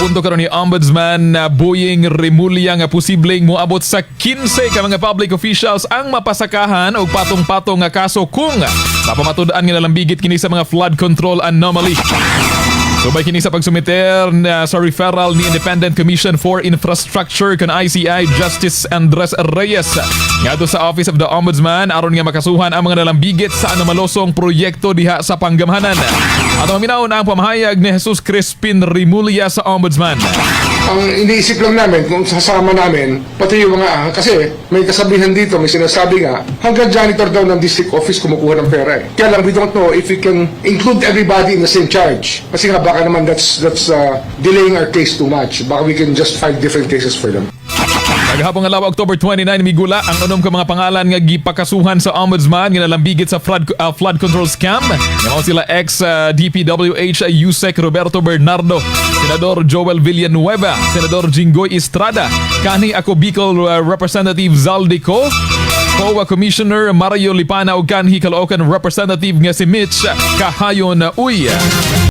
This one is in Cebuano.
Gipunto karon ni Ombudsman na Boying Remulla nga posibleng moabot sa 15 ka mga public officials ang mapasakahan og patong-patong nga kaso kung mapamatud-an nga nalambigit kini sa mga flood control anomaly. Subay kini sa pagsumiter na sa referral ni Independent Commission for Infrastructure kon ICI Justice Andres Reyes ngadto sa Office of the Ombudsman aron nga makasuhan ang mga nalambigit sa anomalosong proyekto diha sa Panggamhanan. Ato maminaw na ang pamahayag ni Jesus Crispin Remulla sa Ombudsman. Ang iniisip lang namin, kung sasama namin, pati yung mga, kasi may kasabihan dito, may sinasabi nga, hanggang janitor daw ng district office kumukuha ng pera eh. Kaya lang, we don't know if we can include everybody in the same charge. Kasi nga baka naman that's delaying our case too much. Baka we can just file different cases for them. Kagahapon nga adlaw, October 29, migula ang unom ka mga pangalan nga gipakasuhan sa Ombudsman nga nalambigit sa flood control scam. Nga mao sila ex DPWH Usec Roberto Bernardo, Senador Joel Villanueva, Senador Jinggoy Estrada, kanhi Ako Bicol Representative Zaldy Co, COA Commissioner Mario Lipana ug kanhi Caloocan Representative nga si Mitch Cajayon Uy.